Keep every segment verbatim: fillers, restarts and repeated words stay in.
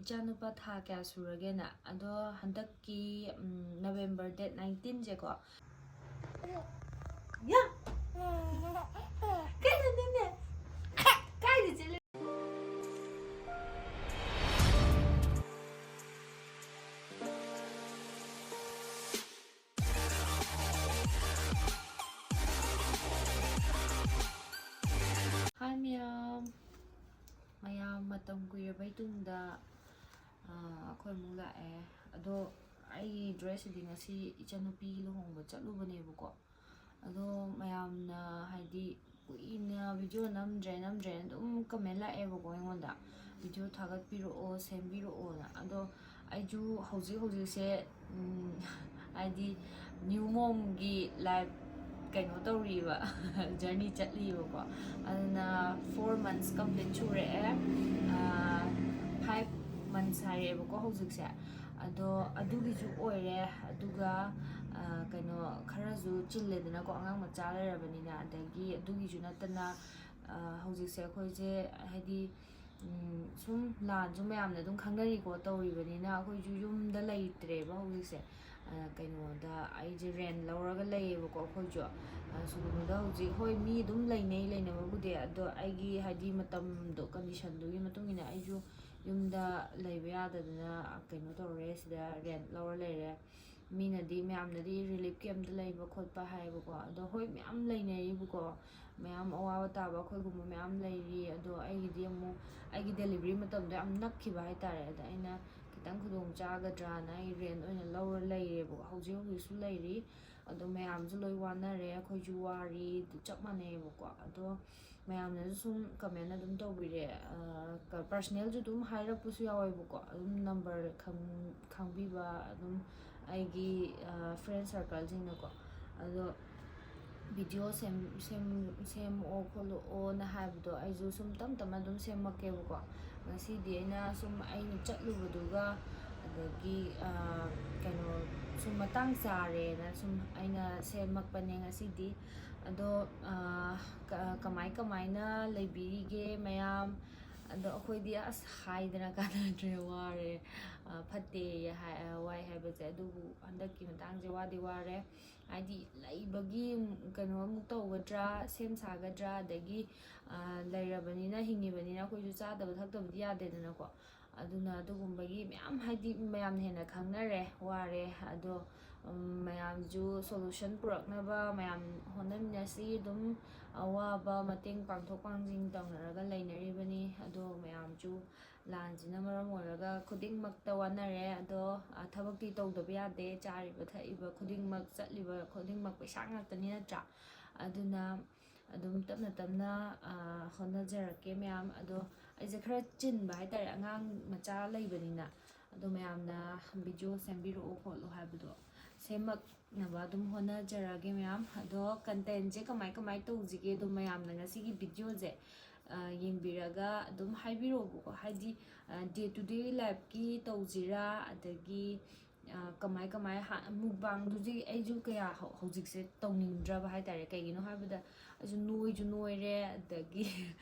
ꯏꯆꯥꯅꯨꯄꯥ ꯊꯥ ꯀꯌꯥ ꯁꯨꯔꯒꯦꯅ? ꯑꯗꯣ ꯍꯟꯗꯛꯀꯤ ꯅꯕꯦꯝꯕꯔ ꯗꯦꯠ ꯅꯥꯏꯟꯇꯤꯟꯁꯦꯀꯣ꯫ ꯌꯥ! ꯀꯩꯅꯣꯅꯦ? ꯀꯥꯏꯗ ꯆꯠꯂꯤ? ꯍꯥꯏ ꯃꯌꯥꯝ, ꯃꯌꯥꯝ ꯃꯇꯝ ꯀꯨꯏꯔꯕꯩ ꯇꯨꯡꯗ ꯑꯩꯈꯣꯏ ꯑꯃꯨꯛ ꯂꯥꯛꯑꯦ꯫ ꯑꯗꯣ ꯑꯩꯒꯤ ꯗ꯭ꯔꯦꯁꯁꯤꯗꯤ ꯉꯁꯤ ꯏꯆꯟꯅꯨꯄꯤꯒꯤ ꯂꯨꯍꯣꯡꯕ ꯆꯠꯂꯨꯕꯅꯦꯕꯀꯣ꯫ ꯑꯗꯣ ꯃꯌꯥꯝꯅ ꯍꯥꯏꯗꯤ ꯀꯨꯏꯅ ꯚꯤꯗꯤꯑꯣ ꯅꯝꯗ꯭ꯔꯦ ꯅꯝꯗ꯭ꯔꯦꯅ ꯑꯗꯨꯝ ꯀꯃꯦꯟ ꯂꯥꯛꯑꯦꯕꯀꯣ ꯑꯩꯉꯣꯟꯗ, "ꯚꯤꯗꯤꯑꯣ ꯊꯥꯒꯠꯄꯤꯔꯛꯑꯣ, ꯁꯦꯝꯕꯤꯔꯛꯑꯣꯅ"꯫ ꯑꯗꯣ ꯑꯩꯁꯨ ꯍꯧꯖꯤꯛ ꯍꯧꯖꯤꯛꯁꯦ ꯍꯥꯏꯗꯤ ꯅ꯭ꯌꯨ ꯃꯣꯝꯒꯤ ꯂꯥꯏꯐ ꯀꯩꯅꯣ ꯇꯧꯔꯤꯕ, ꯖꯔꯅꯤ ꯆꯠꯂꯤꯕꯀꯣ꯫ ꯑꯗꯨꯅ ꯐꯣꯔ ꯃꯟꯁ ꯀꯝꯄ꯭ꯂꯤꯠ ꯁꯨꯔꯛꯑꯦ, ꯐꯥꯏꯚ ꯃꯟꯁ ꯍꯥꯏꯔꯛꯑꯦꯕꯀꯣ ꯍꯧꯖꯤꯛꯁꯦ꯫ ꯑꯗꯣ ꯑꯗꯨꯒꯤꯁꯨ ꯑꯣꯏꯔꯦ꯫ ꯑꯗꯨꯒ ꯀꯩꯅꯣ ꯈꯔꯁꯨ ꯆꯤꯜꯂꯦꯗꯅꯀꯣ, ꯑꯉꯥꯡ ꯃꯆꯥ ꯂꯩꯔꯕꯅꯤꯅ꯫ ꯑꯗꯒꯤ ꯑꯗꯨꯒꯤꯁꯨ ꯅꯠꯇꯅ ꯍꯧꯖꯤꯛꯁꯦ ꯑꯩꯈꯣꯏꯁꯦ ꯍꯥꯏꯗꯤ ꯁꯨꯝ ꯂꯥꯟꯁꯨ ꯃꯌꯥꯝꯅ ꯑꯗꯨꯝ ꯈꯪꯅꯔꯤꯀꯣ, ꯇꯧꯔꯤꯕꯅꯤꯅ ꯑꯩꯈꯣꯏꯁꯨ ꯌꯨꯝꯗ ꯂꯩꯇ꯭ꯔꯦꯕ ꯍꯧꯖꯤꯛꯁꯦ꯫ ꯀꯩꯅꯣꯗ ꯑꯩꯁꯦ ꯔꯦꯟ ꯂꯧꯔꯒ ꯂꯩꯌꯦꯕꯀꯣ ꯑꯩꯈꯣꯏꯁꯨ꯫ ꯁꯨꯒꯨꯅꯨꯗ ꯍꯧꯖꯤꯛ, ꯍꯣꯏ, ꯃꯤ ꯑꯗꯨꯝ ꯂꯩꯅꯩ, ꯂꯩꯅꯕꯕꯨꯗꯤ, ꯑꯗꯣ ꯑꯩꯒꯤ ꯍꯥꯏꯗꯤ ꯃꯇꯝꯗꯣ, ꯀꯟꯗꯤꯁꯟꯗꯨꯒꯤ ꯃꯇꯨꯡ ꯏꯟꯅ ꯑꯩꯁꯨ ꯌꯨꯝꯗ ꯂꯩꯕ ꯌꯥꯗꯗꯅ ꯀꯩꯅꯣ ꯇꯧꯔꯦ, ꯁꯤꯗ ꯔꯦꯟ ꯂꯧꯔ ꯂꯩꯔꯦ꯫ ꯃꯤꯅꯗꯤ, ꯃꯌꯥꯝꯅꯗꯤ ꯔꯤꯂꯤꯐ ꯀꯦꯝꯞꯇ ꯂꯩꯕ ꯈꯣꯠꯄ ꯍꯥꯏꯌꯦꯕꯀꯣ꯫ ꯑꯗꯣ ꯍꯣꯏ, ꯃꯌꯥꯝ ꯂꯩꯅꯔꯤꯕꯀꯣ, ꯃꯌꯥꯝ ꯑꯋꯥꯕ ꯇꯥꯕ ꯑꯩꯈꯣꯏꯒꯨꯝꯕ ꯃꯌꯥꯝ ꯂꯩꯔꯤ꯫ ꯑꯗꯣ ꯑꯩꯒꯤꯗꯤ ꯑꯃꯨꯛ ꯑꯩꯒꯤ ꯗꯦꯂꯤꯚꯔꯤ ꯃꯇꯝꯗꯣ ꯌꯥꯝ ꯅꯛꯈꯤꯕ ꯍꯥꯏꯇꯥꯔꯦ꯫ ꯑꯗ ꯑꯩꯅ ꯈꯤꯇꯪ ꯈꯨꯗꯣꯡ ꯆꯥꯒꯗ꯭ꯔꯥꯅ ꯑꯩ ꯔꯦꯟ ꯑꯣꯏꯅ ꯂꯧꯔ ꯂꯩꯔꯦꯕꯀꯣ꯫ ꯍꯧꯖꯤꯛ ꯍꯧꯖꯤꯛꯁꯨ ꯂꯩꯔꯤ꯫ ꯑꯗꯣ ꯃꯌꯥꯝꯁꯨ ꯂꯣꯏ ꯋꯥꯅꯔꯦ, ꯑꯩꯈꯣꯏꯁꯨ ꯋꯥꯔꯤ, ꯑꯗꯨ ꯆꯞ ꯃꯥꯟꯅꯩꯌꯦꯕꯀꯣ꯫ ꯑꯗꯣ ꯃꯌꯥꯝꯅꯁꯨ ꯁꯨꯝ ꯀꯃꯦꯟ ꯑꯗꯨꯝ ꯇꯧꯕꯤꯔꯦ, ꯄꯔꯁꯅꯦꯜꯁꯨ ꯑꯗꯨꯝ ꯍꯥꯏꯔꯛꯄꯁꯨ ꯌꯥꯎꯋꯦꯕꯀꯣ꯫ ꯑꯗꯨꯝ ꯅꯝꯕꯔ ꯈꯪꯕꯤꯕ ꯑꯗꯨꯝ ꯑꯩꯒꯤ ꯐ꯭ꯔꯦꯟ ꯁꯔꯀꯜꯁꯤꯡꯅꯀꯣ꯫ ꯑꯗꯣ ꯚꯤꯗꯤꯑꯣ ꯁꯦꯝ ꯁꯦꯝ ꯁꯦꯝꯃꯛꯑꯣ ꯈꯣꯠꯂꯛꯑꯣꯅ ꯍꯥꯏꯕꯗꯣ ꯑꯩꯁꯨ ꯁꯨꯝ ꯇꯞ ꯇꯞꯅ ꯑꯗꯨꯝ ꯁꯦꯝꯃꯛꯀꯦꯕꯀꯣ꯫ ꯉꯁꯤꯗꯤ ꯑꯩꯅ ꯁꯨꯝ ꯑꯩꯅ ꯆꯠꯂꯨꯕꯗꯨꯒ ꯑꯗꯒꯤ ꯀꯩꯅꯣ ꯁꯨꯝ ꯃꯇꯥꯡ ꯆꯥꯔꯦꯅ ꯁꯨꯝ ꯑꯩꯅ ꯁꯦꯝꯃꯛꯄꯅꯦ ꯉꯁꯤꯗꯤ꯫ ꯑꯗꯣ ꯀꯃꯥꯏ ꯀꯃꯥꯏꯅ ꯂꯩꯕꯤꯔꯤꯒꯦ ꯃꯌꯥꯝ? ꯑꯗꯣ ꯑꯩꯈꯣꯏꯗꯤ ꯑꯁ ꯍꯥꯏꯗꯅ ꯀꯥꯟꯅꯗ꯭ꯔꯦ, ꯋꯥꯔꯦ꯫ ꯑ, ꯐꯠꯇꯦ ꯍꯥꯏ-, ꯑ, ꯋꯥꯏ ꯍꯥꯏꯕꯁꯦ꯫ ꯑꯗꯨꯕꯨ ꯍꯟꯗꯛꯀꯤ ꯃꯇꯥꯡꯁꯦ ꯋꯥꯗꯤ ꯋꯥꯔꯦ꯫ ꯍꯥꯏꯗꯤ ꯂꯩꯕꯒꯤ ꯀꯩꯅꯣ ꯑꯃꯨꯛ ꯇꯧꯒꯗ꯭ꯔꯥ, ꯁꯦꯝ ꯁꯥꯒꯗ꯭ꯔꯥ, ꯑꯗꯒꯤ, ꯑ, ꯂꯩꯔꯕꯅꯤꯅ, ꯍꯤꯡꯉꯤꯕꯅꯤꯅ ꯑꯩꯈꯣꯏꯁꯨ ꯆꯥꯗꯕ ꯊꯛꯇꯕꯗꯤ ꯌꯥꯗꯦꯗꯅꯀꯣ꯫ ꯑꯗꯨꯅ ꯑꯗꯨꯒꯨꯝꯕꯒꯤ ꯃꯌꯥꯝ, ꯍꯥꯏꯗꯤ ꯃꯌꯥꯝꯅ ꯍꯦꯟꯅ ꯈꯪꯅꯔꯦ, ꯋꯥꯔꯦ꯫ ꯑꯗꯣ, ꯎꯝ, ꯃꯌꯥꯝꯁꯨ solution ꯄꯨꯔꯛꯅꯕ ꯃꯌꯥꯝ ꯍꯣꯠꯅꯃꯤꯟꯅꯁꯤ꯫ ꯑꯗꯨꯝ ꯑꯋꯥꯕ ꯃꯇꯦꯡ ꯄꯥꯡꯊꯣꯛ ꯄꯥꯡꯁꯤꯟ ꯇꯧꯅꯔꯒ ꯂꯩꯅꯔꯤꯕꯅꯤ꯫ ꯑꯗꯣ ꯃꯌꯥꯝꯁꯨ ꯂꯥꯟꯁꯤꯅ ꯃꯔꯝ ꯑꯣꯏꯔꯒ ꯈꯨꯗꯤꯡꯃꯛꯇ ꯋꯥꯅꯔꯦ꯫ ꯑꯗꯣ, ꯑ, ꯊꯕꯛꯇꯤ ꯇꯧꯗꯕ ꯌꯥꯗꯦ꯫ ꯆꯥꯔꯤꯕ ꯊꯛꯏꯕ ꯈꯨꯗꯤꯡꯃꯛ, ꯆꯠꯂꯤꯕ ꯈꯨꯗꯤꯡꯃꯛ ꯄꯩꯁꯥ ꯉꯥꯛꯇꯅꯤ, ꯅꯠꯇ꯭ꯔꯥ? ꯑꯗꯨꯅ ꯑꯗꯨꯝ ꯇꯞꯅ ꯇꯞꯅ, ꯑ, ꯍꯣꯠꯅꯖꯔꯛꯀꯦ ꯃꯌꯥꯝ꯫ ꯑꯗꯣ ꯑꯩꯁꯦ ꯈꯔ ꯆꯤꯟꯕ ꯍꯥꯏꯇꯥꯔꯦ, ꯑꯉꯥꯡ ꯃꯆꯥ ꯂꯩꯕꯅꯤꯅ꯫ ꯑꯗꯣ ꯃꯌꯥꯝꯅ video ꯁꯦꯝꯕꯤꯔꯛꯑꯣ ꯈꯣꯠꯂꯣ ꯍꯥꯏꯕꯗꯣ ꯁꯦꯝꯃꯛꯅꯕ ꯑꯗꯨꯝ ꯍꯣꯠꯅꯖꯔꯛꯑꯒꯦ ꯃꯌꯥꯝ꯫ ꯑꯗꯣ contentꯁꯦ ꯀꯃꯥꯏ ꯀꯃꯥꯏ ꯇꯧꯁꯤꯒꯦ, ꯑꯗꯨꯝ ꯃꯌꯥꯝꯅ ꯉꯁꯤꯒꯤ videoꯁꯦ, ꯑ, ꯌꯦꯡꯕꯤꯔꯒ ꯑꯗꯨꯝ ꯍꯥꯏꯕꯤꯔꯛꯑꯣꯕꯀꯣ꯫ ꯍꯥꯏꯗꯤ, ꯑ, day to day lifeꯀꯤ ꯇꯧꯁꯤꯔꯥ, ꯑꯗꯒꯤ, ꯑ, ꯀꯃꯥꯏ ꯀꯃꯥꯏ ꯍꯥ-, mukbangꯗꯨꯗꯤ ꯑꯩꯁꯨ ꯀꯌꯥ ꯍꯧ-, ꯍꯧꯖꯤꯛꯁꯦ ꯇꯧꯅꯤꯡꯗ꯭ꯔꯕ ꯍꯥꯏꯇꯥꯔꯦ꯫ ꯀꯩꯒꯤꯅꯣ ꯍꯥꯏꯕꯗ ꯑꯩꯁꯨ ꯅꯣꯏꯁꯨ ꯅꯣꯏꯔꯦ, ꯑꯗꯒꯤ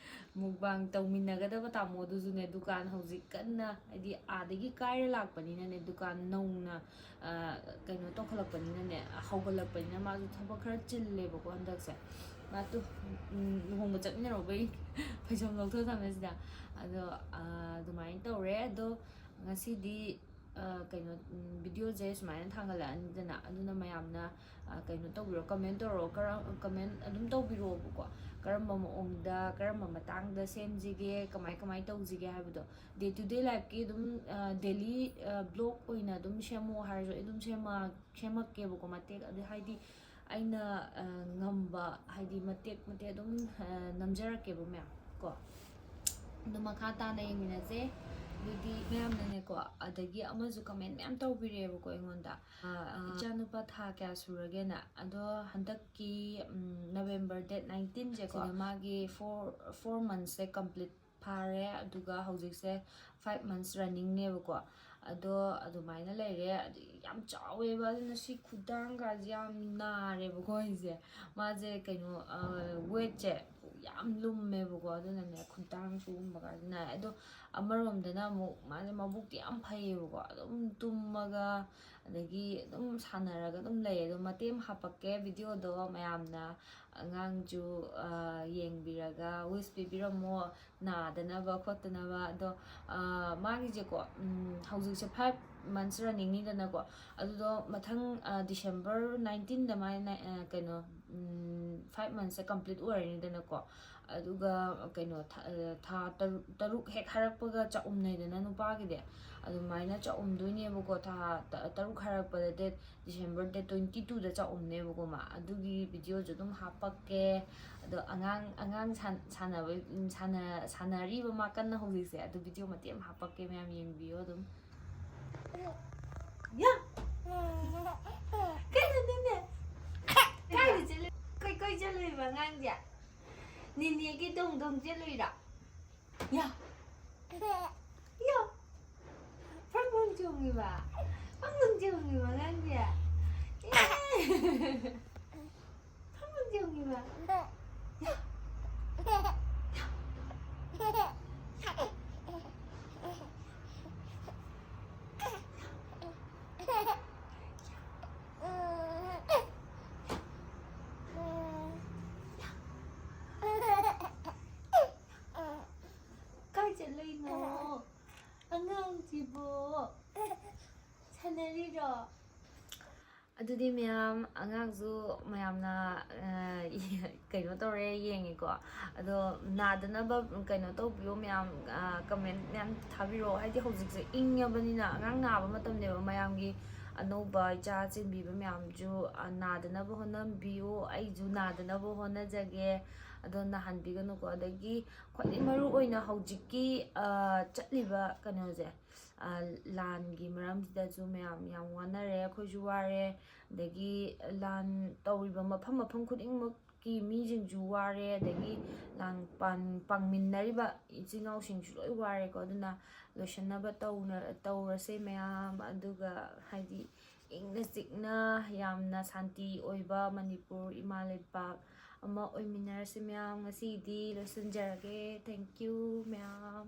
mukbang ꯇꯧꯃꯤꯟꯅꯒꯗꯕ ꯇꯥꯃꯣꯗꯨꯁꯨꯅꯦ, ꯗꯨꯀꯥꯟ ꯍꯧꯖꯤꯛ ꯀꯟꯅ, ꯍꯥꯏꯗꯤ ꯑꯥꯗꯒꯤ ꯀꯥꯏꯔ ꯂꯥꯛꯄꯅꯤꯅꯅꯦ, ꯗꯨꯀꯥꯟ ꯅꯧꯅ, ꯑ, ꯀꯩꯅꯣ ꯇꯧꯈꯠꯂꯛꯄꯅꯤꯅꯅꯦ, ꯍꯧꯒꯠꯂꯛꯄꯅꯤꯅ ꯃꯥꯁꯨ ꯊꯕꯛ ꯈꯔ ꯆꯤꯜꯂꯦꯕꯀꯣ ꯍꯟꯗꯛꯁꯦ꯫ ꯃꯥ ꯇꯨ, ꯎꯝ, ꯂꯨꯍꯣꯡꯕ ꯆꯠꯃꯤꯟꯅꯔꯨꯕꯩ ꯐꯩꯖꯣꯝ ꯂꯧꯊꯣꯛꯑ ꯊꯝꯃꯦ ꯁꯤꯗ꯫ ꯑꯗꯣ, ꯑ, ꯑꯗꯨꯃꯥꯏꯅ ꯇꯧꯔꯦ꯫ ꯑꯗꯣ ꯉꯁꯤꯗꯤ, ꯑ, ꯀꯩꯅꯣ, ꯎꯝ, videoꯁꯦ ꯁꯨꯃꯥꯏꯅ ꯊꯥꯡꯒꯠꯂꯛꯑꯅꯤꯗꯅ, ꯑꯗꯨꯅ ꯃꯌꯥꯝꯅ, ꯑ, ꯀꯩꯅꯣ ꯇꯧꯕꯤꯔꯣ, comment ꯇꯧꯔꯣ, ꯀꯔꯝ-, comment ꯑꯗꯨꯝ ꯇꯧꯕꯤꯔꯛꯑꯣꯕꯀꯣ꯫ ꯀꯔꯝꯕ ꯃꯑꯣꯡꯗ, ꯀꯔꯝꯕ ꯃꯇꯥꯡꯗ ꯁꯦꯝꯁꯤꯒꯦ, ꯀꯃꯥꯏ ꯀꯃꯥꯏ ꯇꯧꯁꯤꯒꯦ ꯍꯥꯏꯕꯗꯣ, day to day lifeꯀꯤ ꯑꯗꯨꯝ, ꯑ, daily, ꯑ, vlog ꯑꯣꯏꯅ ꯑꯗꯨꯝ ꯁꯦꯝꯃꯛꯑꯣ ꯍꯥꯏꯔꯁꯨ ꯑꯩ ꯑꯗꯨꯝ ꯁꯦꯝꯃꯛ-, ꯁꯦꯝꯃꯛꯀꯦꯕꯀꯣ, ꯃꯇꯦꯛ꯫ ꯑꯗꯨ ꯍꯥꯏꯗꯤ ꯑꯩꯅ, ꯑ, ꯉꯝꯕ, ꯍꯥꯏꯗꯤ ꯃꯇꯦꯛ ꯃꯇꯦꯛ ꯑꯗꯨꯝ, ꯑ, ꯅꯝꯖꯔꯛꯀꯦꯕ ꯃꯌꯥꯝ ꯀꯣ꯫ ꯑꯗꯨ ꯃꯈꯥ ꯇꯥꯅ ꯌꯦꯡꯃꯤꯟꯅꯁꯦ꯫ ꯑꯗꯨꯗꯤ ꯃꯌꯥꯝꯅꯅꯦꯀꯣ, ꯑꯗꯒꯤ ꯑꯃꯁꯨ comment ꯃꯌꯥꯝ ꯇꯧꯕꯤꯔꯛꯑꯦꯕꯀꯣ ꯑꯩꯉꯣꯟꯗ, ꯑ, ꯑ, "ꯏꯆꯥꯅꯨꯄꯥ ꯊꯥ ꯀꯌꯥ ꯁꯨꯔꯒꯦꯅ?" ꯑꯗꯣ ꯍꯟꯗꯛꯀꯤ, ꯎꯝ, November date nineteenꯁꯦꯀꯣ, ꯁꯤꯗ ꯃꯥꯒꯤ four, four monthsꯁꯦ complete ꯐꯥꯔꯦ꯫ ꯑꯗꯨꯒ ꯍꯧꯖꯤꯛꯁꯦ five months runningꯅꯦꯕꯀꯣ꯫ ꯑꯗꯣ ꯑꯗꯨꯃꯥꯏꯅ ꯂꯩꯔꯦ꯫ ꯑꯗꯨ ꯌꯥꯝ ꯆꯥꯎꯋꯦꯕ, ꯑꯗꯨꯅ ꯁꯤ ꯈꯨꯗꯥꯡꯒꯁꯦ ꯌꯥꯝ ꯅꯥꯔꯦꯕꯀꯣ ꯑꯩꯁꯦ꯫ ꯃꯥꯁꯦ ꯀꯩꯅꯣ, ꯋꯦꯠꯁꯦ ꯌꯥꯝ ꯂꯨꯝꯃꯦꯕꯀꯣ, ꯑꯗꯨꯅꯅꯦ ꯈꯨꯗꯥꯡ ꯁꯤꯒꯨꯝꯕꯒꯁꯦ ꯅꯥꯏ꯫ ꯑꯗꯣ ꯑꯃꯔꯣꯝꯗꯅ ꯑꯃꯨꯛ ꯃꯥꯁꯦ ꯃꯕꯨꯛꯇꯤ ꯌꯥꯝ ꯐꯩꯌꯦꯕꯀꯣ, ꯑꯗꯨꯝ ꯇꯨꯝꯃꯒ ꯑꯗꯒꯤ ꯑꯗꯨꯝ ꯁꯥꯟꯅꯔꯒ ꯑꯗꯨꯝ ꯂꯩ꯫ ꯑꯗꯣ ꯃꯇꯦꯛ ꯑꯃ ꯍꯥꯄꯛꯀꯦ ꯚꯤꯗꯤꯑꯣꯗꯣ, ꯃꯌꯥꯝꯅ ꯑꯉꯥꯡꯁꯨ ꯌꯦꯡꯕꯤꯔꯒ ꯋꯤꯁ ꯄꯤꯕꯤꯔꯝꯃꯣ, ꯅꯥꯗꯅꯕ ꯈꯣꯠꯇꯅꯕ꯫ ꯑꯗꯣ ꯃꯥꯒꯤꯁꯦꯀꯣ, ꯍꯧꯖꯤꯛꯁꯦ ꯐꯥꯏꯚ ꯃꯟꯁ ꯔꯟꯅꯤꯡꯅꯤꯗꯅꯀꯣ꯫ ꯑꯗꯨꯗꯣ ꯃꯊꯪ ꯗꯤꯁꯦꯝꯕꯔ ꯅꯥꯏꯟꯇꯤꯟꯗ ꯃꯥꯏꯅ ꯀꯩꯅꯣ, ꯐꯥꯏꯚ ꯃꯟꯁꯁꯦ ꯀꯝꯄ꯭ꯂꯤꯠ ꯑꯣꯏꯔꯅꯤꯗꯅꯀꯣ꯫ ꯑꯗꯨꯒ ꯀꯩꯅꯣ, ꯊꯥ ꯇꯔꯨꯛ ꯍꯦꯛ ꯍꯥꯏꯔꯛꯄꯒ ꯆꯥꯛꯎꯝꯅꯩꯗꯅ ꯅꯨꯄꯥꯒꯤꯗꯤ꯫ ꯑꯗꯨꯃꯥꯏꯅ ꯆꯥꯛꯎꯝꯗꯣꯏꯅꯦꯕꯀꯣ꯫ ꯊꯥ ꯇꯔꯨꯛ ꯍꯥꯏꯔꯛꯄꯗ ꯗꯦꯠ, ꯗꯤꯁꯦꯝꯕꯔ ꯗꯦꯠ ꯇ꯭ꯋꯦꯟꯇꯤ ꯇꯨꯗ ꯆꯥꯛꯎꯝꯅꯦꯕꯀꯣ ꯃꯥ꯫ ꯑꯗꯨꯒꯤ ꯚꯤꯗꯤꯑꯣꯁꯨ ꯑꯗꯨꯝ ꯍꯥꯞꯄꯛꯀꯦ꯫ ꯑꯗꯣ ꯑꯉꯥꯡ, ꯑꯉꯥꯡ ꯁꯥꯟꯅꯕ, ꯁꯥꯟꯅꯔꯤꯕ ꯃꯥ ꯀꯟꯅ ꯍꯧꯖꯤꯛꯁꯦ꯫ ꯑꯗꯨ ꯚꯤꯗꯤꯑꯣ ꯃꯇꯦꯛ ꯑꯃ ꯍꯥꯞꯄꯛꯀꯦ, ꯃꯌꯥꯝ ꯌꯦꯡꯕꯤꯌꯣ ꯑꯗꯨꯝ꯫ ꯌꯥ! ꯀꯩꯅꯣꯅꯦ? ꯀꯥꯏꯗ ꯆꯠꯂꯨ-, ꯀꯣꯏ ꯀꯣꯏ ꯆꯠꯂꯨꯏꯕ ꯑꯉꯥꯡꯁꯦ? ꯅꯤꯅꯦꯒꯤ ꯗꯣꯡ ꯗꯣꯡ ꯆꯠꯂꯨꯏꯔꯣ? ꯌꯥ! ꯌꯥ! ꯐ꯭ꯔꯪ ꯐ꯭ꯔꯪ ꯆꯣꯡꯉꯤꯕ? ꯐ꯭ꯔꯪ ꯐ꯭ꯔꯪ ꯆꯣꯡꯉꯤꯕ ꯑꯉꯥꯡꯁꯦ? ꯑꯦ! ꯐ꯭ꯔꯪ ꯐ꯭ꯔꯪ ꯆꯣꯡꯉꯤꯕ? ꯌꯥ! ꯀꯥꯏ ꯆꯠꯂꯨꯏꯅꯣ? ꯑꯉꯥꯡꯁꯤꯕꯣ? ꯁꯥꯟꯅꯔꯤꯔꯣ? ꯑꯗꯨꯗꯤ ꯃꯌꯥꯝ, ꯑꯉꯥꯡꯁꯨ ꯃꯌꯥꯝꯅ, ꯑ, ꯀꯩꯅꯣ ꯇꯧꯔꯦ, ꯌꯦꯡꯉꯦꯀꯣ꯫ ꯑꯗꯣ ꯅꯥꯗꯅꯕ ꯀꯩꯅꯣ ꯇꯧꯕꯤꯌꯣ ꯃꯌꯥꯝ, ꯑ, ꯀꯃꯦꯟ ꯃꯌꯥꯝ ꯊꯥꯕꯤꯔꯛꯑꯣ꯫ ꯍꯥꯏꯗꯤ ꯍꯧꯖꯤꯛꯁꯦ ꯏꯪꯉꯕꯅꯤꯅ ꯑꯉꯥꯡ ꯅꯥꯕ ꯃꯇꯝꯅꯦꯕ꯫ ꯃꯌꯥꯝꯒꯤ ꯑꯅꯧꯕ ꯏꯆꯥ ꯆꯦꯟꯕꯤꯕ ꯃꯌꯥꯝꯁꯨ, ꯑ, ꯅꯥꯗꯅꯕ ꯍꯣꯠꯅꯕꯤꯌꯨ꯫ ꯑꯩꯁꯨ ꯅꯥꯗꯅꯕ ꯍꯣꯠꯅꯖꯒꯦ꯫ ꯑꯗꯣ ꯅꯥꯍꯟꯕꯤꯒꯅꯨꯀꯣ꯫ ꯑꯗꯒꯤ ꯈ꯭ꯋꯥꯏꯗꯒꯤ ꯃꯔꯨ ꯑꯣꯏꯅ ꯍꯧꯖꯤꯛꯀꯤ ꯆꯠꯂꯤꯕ ꯀꯩꯅꯣꯁꯦ, ꯂꯥꯟꯒꯤ ꯃꯔꯝꯁꯤꯗꯁꯨ ꯃꯌꯥꯝ ꯌꯥꯝ ꯋꯥꯅꯔꯦ, ꯑꯩꯈꯣꯏꯁꯨ ꯋꯥꯔꯦ꯫ ꯑꯗꯒꯤ ꯂꯥꯟ ꯇꯧꯔꯤꯕ ꯃꯐꯝ ꯃꯐꯝ ꯈꯨꯗꯤꯡꯃꯛꯀꯤ ꯃꯤꯁꯤꯡꯁꯨ ꯋꯥꯔꯦ꯫ ꯑꯗꯒꯤ ꯂꯥꯟ ꯄꯥꯡꯃꯤꯟꯅꯔꯤꯕ ꯏꯆꯤꯜ ꯏꯅꯥꯎꯁꯤꯡꯁꯨ ꯂꯣꯏ ꯋꯥꯔꯦꯀꯣ꯫ ꯑꯗꯨꯅ ꯂꯣꯏꯁꯟꯅꯕ ꯇꯧꯔꯁꯦ ꯃꯌꯥꯝ꯫ ꯑꯗꯨꯒ ꯍꯥꯏꯗꯤ ꯏꯪꯅ ꯆꯤꯛꯅ ꯌꯥꯝꯅ ꯁꯥꯟꯇꯤ ꯑꯣꯏꯕ ꯃꯅꯤꯄꯨꯔ ꯏꯃꯥ ꯂꯩꯄꯥꯛ ꯑꯃ ꯑꯣꯏꯃꯤꯟꯅꯔꯁꯤ ꯃꯌꯥꯝ꯫ ꯉꯁꯤꯗꯤ ꯂꯣꯏꯁꯤꯟꯖꯔꯒꯦ꯫ Thank you ꯃꯌꯥꯝ꯫